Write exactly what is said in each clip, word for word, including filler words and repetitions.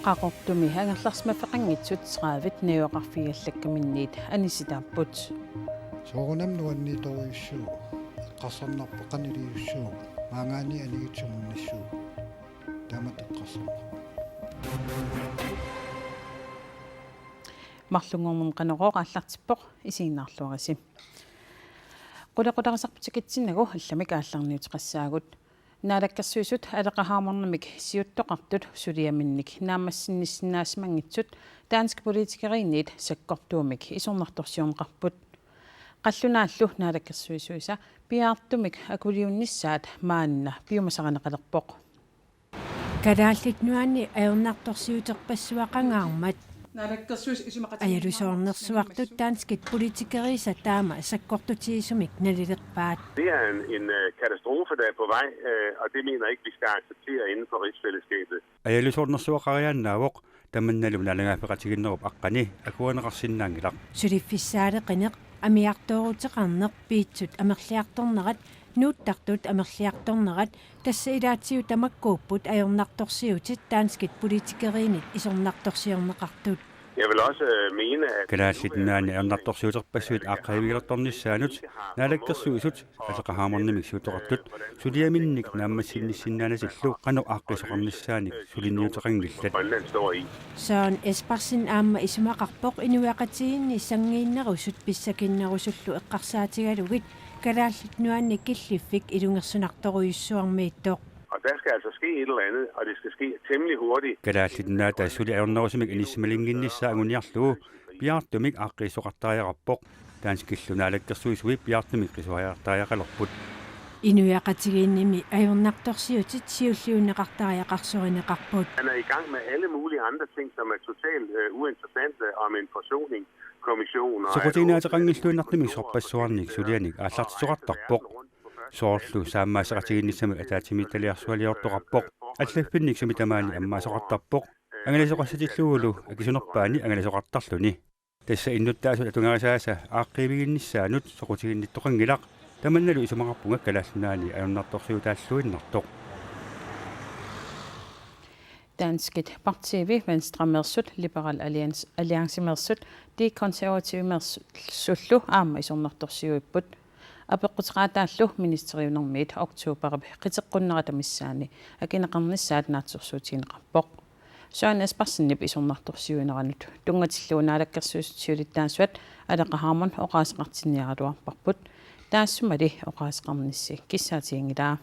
Qaqortumi angerlarsimaffeqanngitsut tredive najugaqarfigiallakkaminniit anisitaapput. Soorunami nuanniitorujussuuvoq, eqqarsarnarpoq qanoq iliussaagut, maanngaanniit anigitsumunnissuugut. Taamatut eqqarsarnarpoq. Marlunngornermi Qanorooq aallartippoq, isiginnaarluarisi. Qulequtaqasarput tikitsinnagu allamik aallarniuteqassaagut. Naalakkersuisut Aleqa Hammondimik siuttoqartut suliaminnik naammassinnissinnaasimanngitsut danskit politikeriinniit sakkortuumik isornartorsiorneqarput. Qallunaallu naalakkersuisuisa piaartumik akuliunnissaat maanna piumasarineqalerpoq. Kalaallit Nunaanni ajornartorsiuterpassuaqangaarmat ajalusoornersuartut danskit politikeriisa taama sakkortutigisumik nalilerpaat. Det er en, en øh, katastrofe, der er på vej, øh, og det mener jeg ikke, vi skal acceptere inden for rigsfællesskabet. Ajalusoornersuaqariaannaavoq, tamannalu naalagaaffeqatigiinnerup aqqani akuerineqarsinnaanngilaq. Suliffissaaleqineq, amiartooruteqarneq, piitsut amerliartornerat, nuuttartut amerliartornerat, tassa ilaatigut tamakkuupput ajornartorsiutit danskit politikeriinniit isornartorsiorneqartut. Jeg vil også øh, mene, at Kalaallit Nunaanni ajornartorsiuterpassuit aaqqavigilertornissaannut naalakkersuisut Aleqa Hammondimik siuttoqartut suliaminnik naammassinnissinnaanatillu qanoq aaqqiisoqarnissaanik suliniuteqanngillat. Grønland står i. Søren Espersen aamma isumaqarpoq inuiaqatigiinni sanngiinnerusut pissakinnerusullu eqqarsaatigalugit Kalaallit Nunaanni killiffik ilungersunartorujussuarmiittoq. Og der skal altså ske et eller andet, og det skal ske temmelig hurtigt. Kalaallit Nunaata suli ajornerusumik inissimalinnginnissaa anguniarlugu piaartumik aaqqiisoqartariaqarpoq. Danskillu naalakkersuisui piaartumik qisuariartariaqalerput. Inuiaqatigiinnimi ajornartorsiutit siulliunneqartariaqarsorineqarput. Han er i gang med alle mulige andre ting, som er totalt øh, uinteressante, om en forsoningskommission og Soqutiginaateqanngilluinnartumik sorpassuarnik sulianik aallartitsisoqartarpoq. Soorlu saammaasseqatigiinnissamut ataatsimiititaliarsualiortoqarpoq. Allaffinnik sumi tamaani ammaasoqartarpoq. Angalasoqassatillugulu akisunerpaani angalasoqartarluni. Tassa innuttaasut atugarisaasa aaqqiiviginnissaannut soqutiginnittoqanngilaq. Tamannalu isumaqarpunga Kalaallit Nunaanni ajornartorsiutaalluinnartoq. Danskit partiivi Venstremeersut, Liberal Alliance, Alliancemeersut, De Konservativemeersullu aamma isornartorsiuipput. Apeqquteqaataallu ministeriunermiit oktoberip qiteqqunnerata missaani akineqarnissaat naatsorsuutigineqarpoq. Søren Espersenip isornartorsiuineranut tunngatillugu Naalakkersuisut siulittaasuat Aleqa Hammond oqaaseqartinniaraluarparput. Taassumali oqaaseqarnissi kissaatiginngilaa.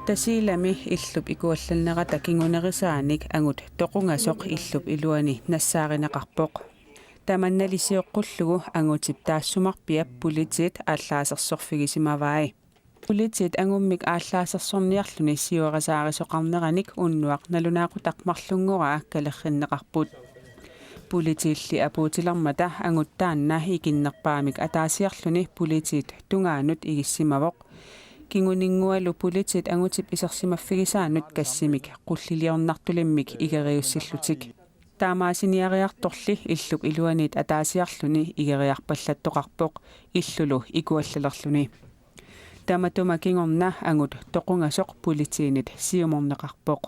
Tasiilami illup ikuallannerata kingunerisaanik angut toqungasoq illup iluani nassaarineqarpoq. Tamannali sioqqullugu angutip taassumarpiap politiit aallaasersorfigisimavai. Politiit angummik aallaasersorniarluni siuarisaarisoqarneranik unnuaq nalunaaqutaq marlunngoraa kalerrinneqarput. Politiilli apuutilermata angut taanna ikinnerpaamik ataasiarluni politiit tungaanut igissimavoq. Kinguninngualu politiit angutip isersimaffigisaanut kassimik qulliliornartulimmik igeriussillutik. Taamaasiniariartorli illup iluaniit ataasiarluni igeriarpallattoqarpoq illulu ikuallalerluni. Tamatuma kingorna angut toqungasoq politiinit siumorneqarpoq.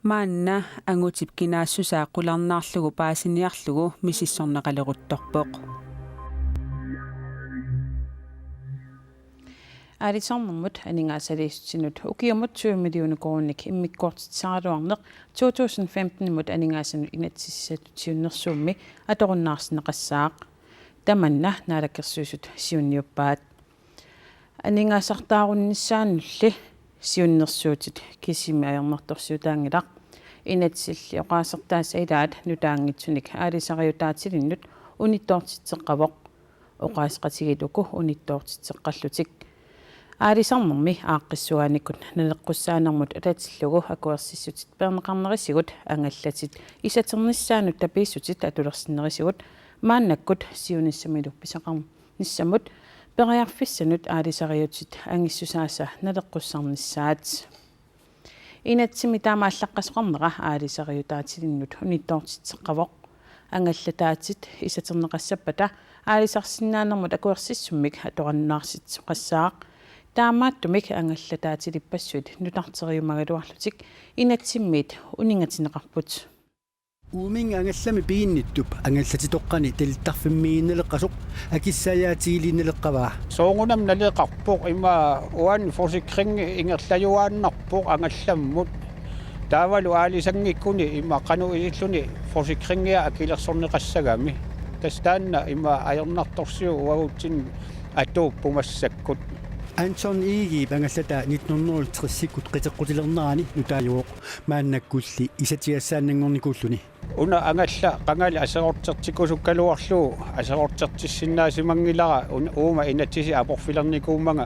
Maanna angutip kinaassusaa qularnaarlugu paasiniarlugu misissorneqaleruttorpoq. Aalisarnermut aningaasaliissutinut ukiumut tyve millioner koruuninik immikkoortitsisaraluarneq to tusind femten-imut aningaasanut inatsisissatut siunnersuummi atorunnaarsinneqassaaq. Tamanna Naalakkersuisut siunniuppaat. Aningaasartaarunnissaannulli siunnersuutit kisimi ajornartorsiutaanngilaq. Inatsisilli oqaasertaasa ilaat nutaanngitsunik aalisariutaatilinnut unittoortitseqqavoq. Oqaaseqatigiit uku unittoortitseqqallutik. Aalisarnermi aaqqissugaanikkut naleqqussaanermut atatillugu akuersissutit peerneqarnerisigut angallatit isatinnissaannut tapiissutit atulersinnerisigut maannakkut siunissamilu pisaqarnissamut periarfissanut aalisariutit angissusaasa naleqqussarnissaat. Inatsisimi taama aallaqqasoqarnera aalisariutaatilinnut unittoortitseqqavoq. Angallataatit isatinneqassappata aalisarsinnaanermut akuersissummik atorannaarsitsisoqassaaq. Taamaattumik angallataatilipassuit nutarteriumagaluarlutik inatsimmiit uningatinneqarput. Uuminnga angallami piginnittup angallatitoqqani talittarfimmiiginnaleqqasoq akissaatigiliinnaleqqavaa. Soorunami naleqarpoq ima uani forsikring ingerlajuaannarpoq angallammut. Taavalu aalisanngikkuni ima qanoq ililluni forsikringia akilersorneqassagami. Tassa taanna ima ajornartorsiut uagutsinnut atuuppoq massakkut. Anton Egedep angallataa nitten hundrede tresikkut qiteqqutilernerani nutaajuvoq maannakkulli isatigassaannanngornikuulluni. Una angalla qangali aserortertikkusukkaluarlugu aserortertissinnaasimanngilaq un-, uuma inatsisip aporfilernikuummanga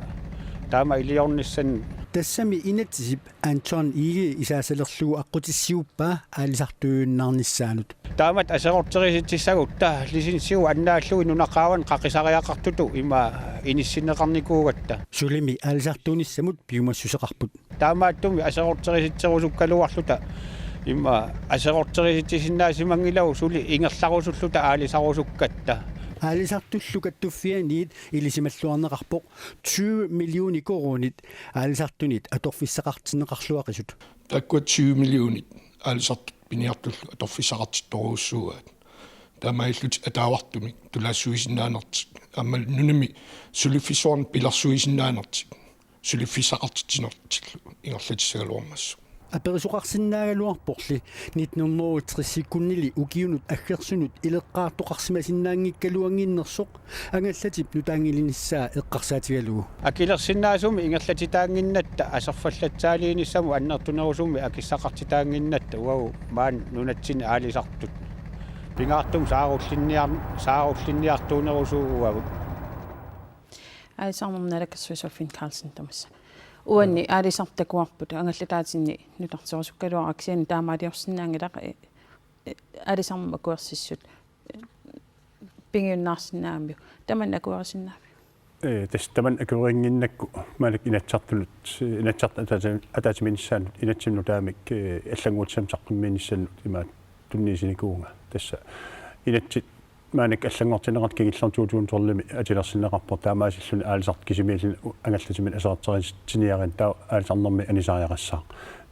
taama iliornissannik. Tassami inatsisip Anton Egede isaasalerlugu aqqutissiuppaa aalisartuujunnaarnissaanut. Taamatut aserorterisitsissagutta licensiup annaallugit nunaqaavani qaqisariaqartutut ima inissinneqarnikuugatta. Sulimi aalisartuunissamut piumassuseqarput. Taamaattumik aserorterisitserusukkaluarluta ima aserorterisitsisinnaasimanngilaq suli ingerlarusulluta aalisarusukkatta. Aalisartullu kattuffianiit ilisimalluarneqarpoq tyve millioner koruunit aalisartunit atorfissaqartinneqarluaqisut. Taakkua tyve millionit aalisartut piniartullu atorfissaqartittorujussuugaat. Taamaalillutik ataavartumik tulaassuisinnaanertik aammalu nunami suliffissuarnik pilersuisinnaanertik suliffissaqartitsinertillu ingerlatissagaluarmassuk. Aperisoqarsinnaagaluarporli nitten hundrede tresiikkunnili ukiunut aggersunut ileqqaartoqarsimasinnaanngikkaluannginnersoq angallatip nutaanngilinissaa eqqarsaatigalugu. Akilersinnaasumik ingerlatitaannginnatta aserfallatsaaliinissamut annertunerusumik akissaqartitaannginnatta uagut maani nunatsinni aalisartut. Pingaartumik saarullinniar-, saarullinniartuunerusugut uagut. Aalisarnermut naalakkersuisoq Finn Karlsen tamassa. Uani aalisartut takuarput angallataatinni nutarterusukkaluarput kisianni taamaaliorsinnaanngilaq, eh, eh, aalisarnermut akuersissut, eh, pigiunnaarsinnaagamiuk. Tamanna akuerisinnaavit? Eh, tassa tamanna akuerinnginnakku maannakkut Inatsisartunut, eh, Inatsisartut ataati-, ataatsimiinnissaannut inatsimmi nutaamik, eh, allannguutissamik saqqummiinissannut imaattoq tunniussisinikuuvunga. Tassa inatsit maannakkut allanngortinneqartut kingullermik to tusind tolvimi atulersinneqarput taamaasilluni aalisartut kisimiilluni u-, angallatiminnut aserorterissiniarineq taava aalisarnermi anisariaqassaaq.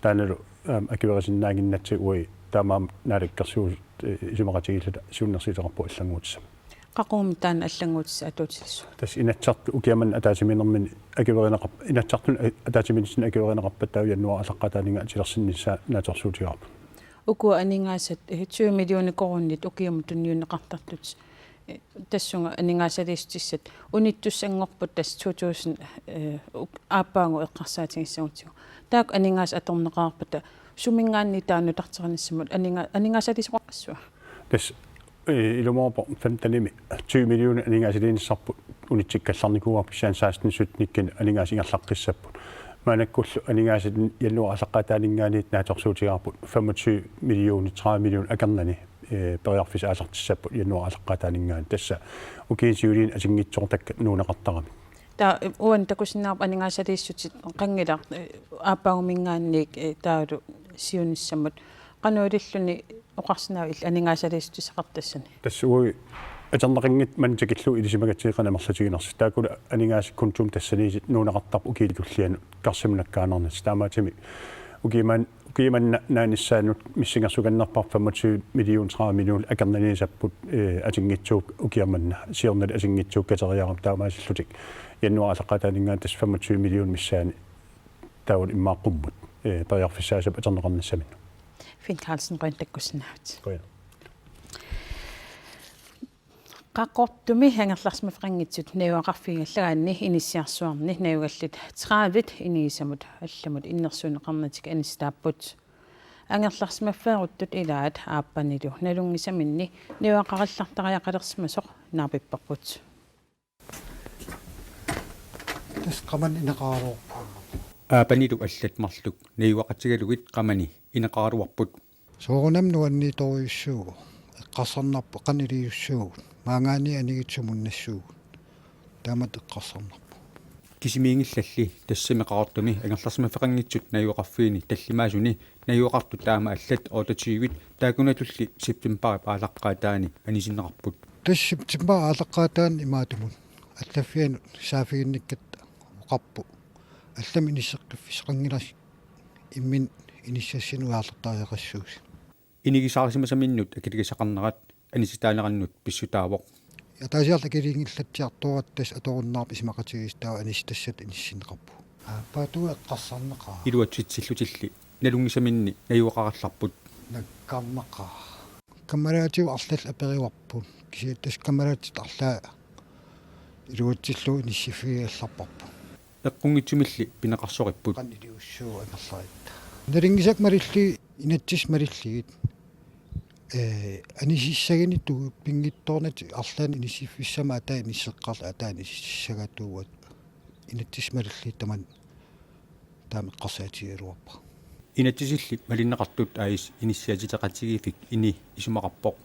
Taannalu, aam, akuerisinnaannginnatsigu uagut taamaammat naalakkersuisut, eh, isumaqatigiilluta siunnersuuteqarpugut allannguutissamik. Qaqugumiit taanna allannguutissaq atuutilissavat? Tassa Inatsisartut ukiaq manna ataatsimiinnermini akuerineqarp-, Inatsisartuni a-, ataatsimiinnissani akuerineqarpata taava januaarip aallaqqaataaninngaanniit atulersinnissaa naatsorsuutigaarput. Uku aningaasat, eh, tyve millioner koruuninik ukiumut tunniunneqartartut, eh, tassunga aningaasaliissutissat unittussanngorput tassa to tusind, eh, uk-, aappaagu eqqarsaatigissagutsigu. Taakku aningaasat atorneqareerpata suminngaanniit taava nutarterinissamut aninga-, aningaasaliisoqassava? Tassa, eh, ilumoorpoq femtenimi tyve millioner aningaasaliinissarput unitsikkallarnikuuarput kisianni seksten syttenikkunni aningaasat ingerlaqqissapput. Maannakkullu aningaasat januaarip aallaqqaataaninngaanniit naatsorsuutigaarput femogtyve millioner, tredive millioner akornanni, eh, periarfissat aallartissapput januaarip aallaqqaataaninngaanniit. Tassa ukiuni siuliini atinngitsoortakkat nuunneqartaramik. Taava uani takusinnaavarput aningaasaliissutit qanngilaq, eh, aappaaguminngaanniit, eh, taavalu siunissamut. Qanoq ililluni oqarsinnaavat illit aningaasaliissutissaqartoq tassani? Tassa uagut atorneqanngitsut manna tikillugu ilisimagatsigu qanoq amerlatiginersoq. Taakkulu aningaasat kontumut tassaniittut nuunneqartarput ukiuni tulliani karsimanakkaanarnissaq. Taamaattumik ukiut man-, ukiut manna naanissaannut missingersukannerpaaq femogtyve millioner, tredive millioner akornanniissapput, eh, atinngitsuuk ukiaq manna. Siornali atinngitsuukkateriarami taamaasillutik januaarip aallaqqaataaninngaanniit tassa femogtyve millioner missaani taavalu immaqa qummut, eh, periarfissaassapput atorneqarnissaminnut. Finn Karlsen, qujanaq takkussinnaavutit. Qujanaq. Qaqortumi angerlarsimaffeqanngitsut najugaqarfigigallaraanni inissiarsuarni najugallit tredive inigisamut allamut innersuunneqarnatik anissitaapput. Angerlarsimaffeeruttut ilaat aappanilu nalunngisaminni najugaqarallartariaqalersimasoq naapipparput. Tassa qamani ineqaraluarput. Aappanilu allat marluk najugaqatigalugit qamani ineqaraluarput. Soorunami nuanniitorujussuuvoq. Eqqarsarnarpoq qanoq iliussuugut. Maanngaanniit anigitsumut nassuugut. Taamatut eqqarsarnarpoq. Kisimiinngillalli tassami Qaqortumi angerlarsimaffeqanngitsut najugaqarfiini tallimaasuni najugaqartut taama allat otteogtyve taakkunatulli septembarip aallaqqaataani anisinneqarput. Tassa septembarip aallaqqaataani imaattumut allaffianut saaffiginnikkatta oqarpoq: Allamik inisseqqiffissaqanngilasi, imminut inissassinnut aallartariaqassuusi. Inigisaarisimasaminnut akiligasaqarnerat anisitaanerannut pissutaavoq. Ataasiarlu akiliinngillatsiartoratta tassa atorunnaarpoq isumaqatigiissut taava anisitassat inissinneqarpugut. Aappaatua eqqarsarneqaaq. Iluatsitsillutilli nalunngisaminni najugaqarallarput. Nakkarneqaaq. Kammalaatigut arlallit aperivarput. Kisianni tassa kammalaatitit arlaat iluatsillugu inissiffigigallarparput. Eqqunngitsumilli pineqarsoripput. Qaniliussuu angerlaritta. Nalunngisakka malillugit, inatsisit malillugit. Ee, anisissagaanni tupinngittoonatik arlaannik inissiffissamik ataani inisseqqaarluni ataani inissagatut inatsisit malillugit tamanna taama eqqarsaatigigaluarpara. Inatsisilli malinneqartut A/S inissiatiteqatigiiffik ini isumaqarpoq.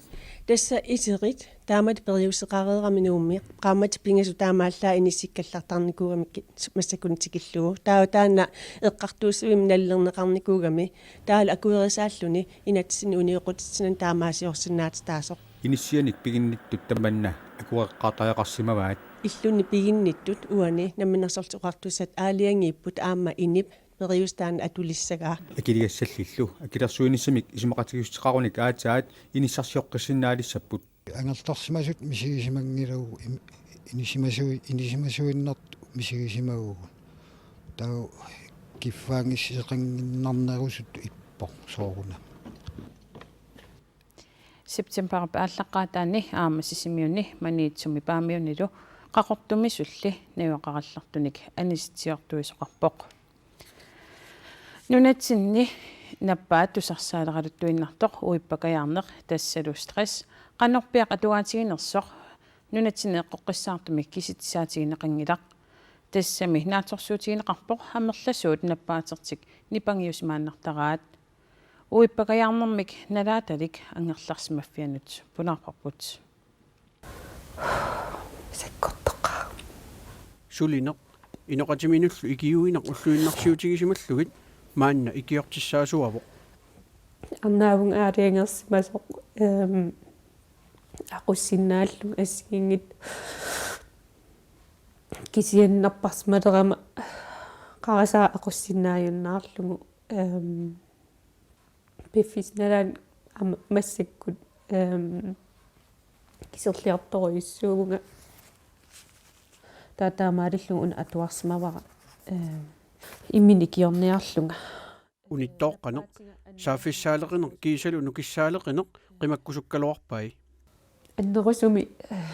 Tassa iterit taamatut periuseqareerami Nuummi qaammatit pingasut taamaallaat inissikkallartarnikuugamik massakkut tikillugu. Taava taanna eqqartuussivimmi nalilerneqarnikuugami. Taavalu akuerisaalluni inatsisinik unioqqutitsinani taamaasiorsinnaatitaasoq. Inissianik piginnittut tamanna akueqqaartariaqarsimavaat. Illunni piginnittut uani Namminersorlutik Oqartussat aalajangiipput aamma inip periuseq taanna atulissagaa. Akiligassallillu akilersuinissamik isumaqatigiissuteqarunik aatsaat inissarsioqqissinnaalissapput. Angerlarsimasut misigisimanngilagut im-, inissimasui-, inissisimasuinnartut misigisimagugut. Taava kiffaanngissuseqannginnarnerusut ippoq soorunami. Septembarip aallaqqaataani aamma Sisimiuni, Maniitsumi Paamiunilu Qaqortumisulli najugaqarallartunik anisitsiortuisoqarpoq. Nunatsinni nappaat tusarsaaleraluttuinnartoq uippa kajaarneq tassalu stress qanorpiaq atugaatiginersoq nunatsinni eqqoqqissaartumik kisitsisaatigineqanngilaq. Tassami naatsorsuutigineqarpoq amerlasuut nappaatertik nipangiusimaannartaraat. Uippa kajaarnermik nalaatalik angerlarsimaffianut pulaarparput. Sakkortoqaaq. Sulineq inoqatiminullu ikiuineq ulluinnarsiutigisimallugit maanna ikiortissaasuavoq. Arnaavunga aalajangersimasoq, ehm, aqussinnaallunga assigiinngitsoq. Kisianni napparsimalerama qarasaaq aqussinnaajunnaarlugu, ehm, piffissap nalaani aamma massakkut, ehm, kiserliortorujussuuvunga. Taava taamaalillunga una atuarsimavara, ehm, imminut ikiorniarlunga. Unittooqqaneq, saaffissaaleqineq kiisalu nukissaaleqineq qimakkusukkaluarpai. Annerusumik, eh,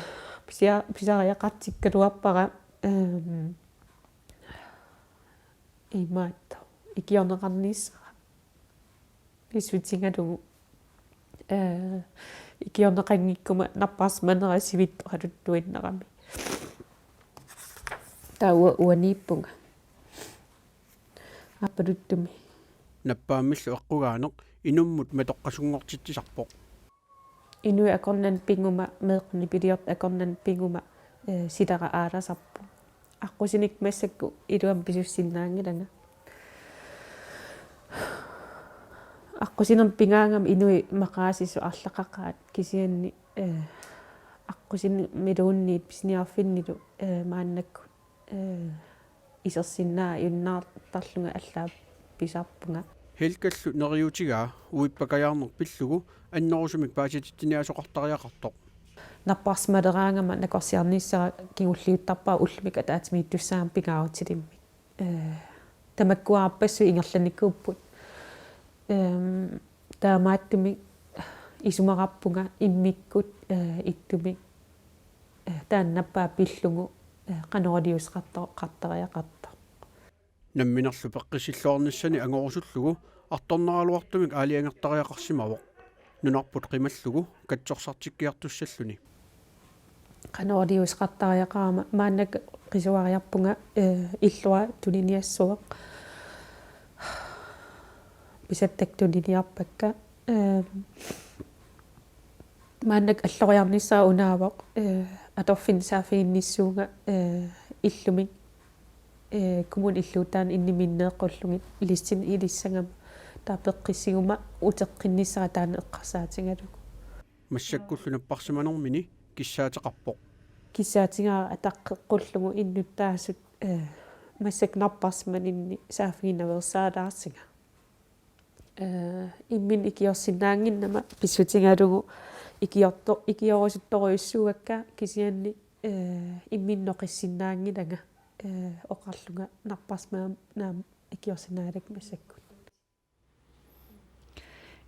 pisia-, pisariaqartikkaluarpara, ehm, imaattoq ikiorneqarnissara pissutigalugu, eh, ikiorneqanngikkuma napparsimanera sivitsoqaluttuinnarami. Taava uaniippunga. Aappaluttumik. Nappaammillu eqqugaaneq inummut matoqqasunngortitsisarpoq. Inuit akornanni piguma, meeqqat nipiliortut akornanni piguma, eh, silera aalasarpoq. Aqqusineq massakkut iluamik pisussinnaanngilanga. Aqqusinermi pigaangama inuit maqaasisut arlaqaqaat kisianni, eh, aqqusinermiluunniit pisiniarfinnilu, eh, maannakkut, eh, isersinnaajunnaartarlunga allaat pisarpunga. Helgallu neriuutigaa uippa kajaarneq pillugu annerusumik paasititsiniaasoqartariaqartoq. Napparsimaleraangama nakorsiarnissara kingulliuttarpara ullumikkut ataatsimiittussaagama pingaarutilimmik. Eh, tamakkua aappassuit ingerlanikuupput. Ehm, taamaattumik isumaqarpunga immikkut, eh, ittumik, eh, taanna nappaat pillugu, eh, qanoq iliuuseqarto-, qartariaqartoq. Namminerlu peqqissilluarnissani angorusullugu artornaraluartumik aalajangertariaqarsimavoq. Nunarput qimallugu katsorsartikkiartussalluni. Qanoq iliuuseqartariaqarama maannakkut qisuariarpunga, eh, illua tuniniassuaq. Pisattakka tuniniarpakka. Eh, maannakkut alloriarnissara unaavoq, eh, atorfinni saaffiginnissuunga, eh, illumik Ee, kommunip illuutaani inniminneeqqullugit listinik ilissagama taava peqqissiguma uteqqinnissara taanna eqqarsaatigalugu. Massakkullu napparsimanermini kissaateqarpoq. Kissaatigaara ataqqeqqullugu innuttaasut, ee, massakkut napparsimaninni saaffiginnaveersaalaarsiga. Ee, imminut ikiorsinnaannginnama pissutigalugu ikiorto-, ikiorusuttorujussuugakka kisianni, ee, imminut noqissinnaanngilanga, ee, oqarlunga napparsimanermut aamma ikiorsinnaagaluarlunga massakkut.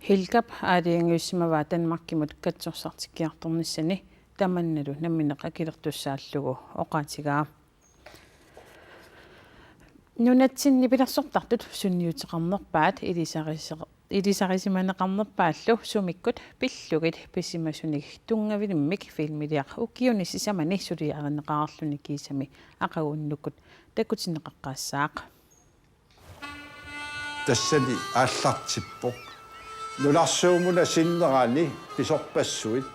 Helgap aalajangiussimavaa Danmarkimut katsorsartikkiartornissani tamannalu nammineq akilertussaallugu oqaatigaa. Nunatsinni nipilersortartut sunniuteqarnerpaat ilisarisi-, ilisarisimaneqarnerpaallu sumikkut pillugit pisimasunik tunngavilimmik filmiliaq ukiuni sisamani suliarineqarluni kiisami aqagu unnukkut takutinneqaqqaassaaq. Tassani aallartippoq. Nunarsuummuna sinnerani pisorpassuit.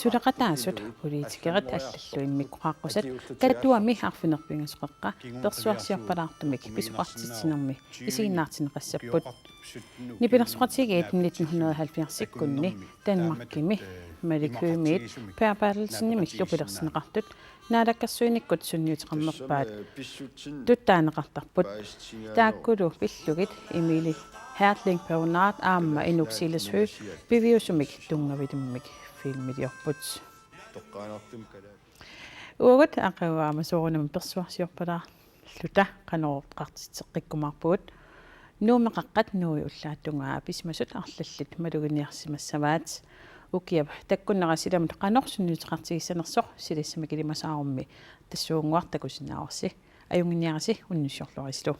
Suleqataasut, politikerit allallu immikkoqaqqusat Katuami arfineq-pingasoqeqqa persuarsiorpalaartumik pisoqartitsinermi isiginnaartinneqassapput. Nipilersoqatigiit nitten hundrede og halvfjerds-ikkunni Danmarkimi Malik Høegh-miit Per Berthelsenimillu pilersinneqartut naalakkersuinikkut sunniuteqarnerpaat tuttaaneqartarput. Taakkulu pillugit Emilie Hertling Bernard aamma Inuk Silas Høegh piviusumik tunngavilimmik filmiliorput. Uagut aqagu aamma soorunami persuarsiorpalaarluta Qanorooq oqartitseqqikkumaarpugut. Nuummi qaqqat Nuui ullaap tungaa pisimasut arlallit maluginiarsimassavaat. Ukiap takkunnera silamut qanoq sunniuteqartigissanersoq silassamik ilimasaarummi tassuunnguaq takusinnaavarsi. Ajunnginiarisi, unnussiorluarisilu.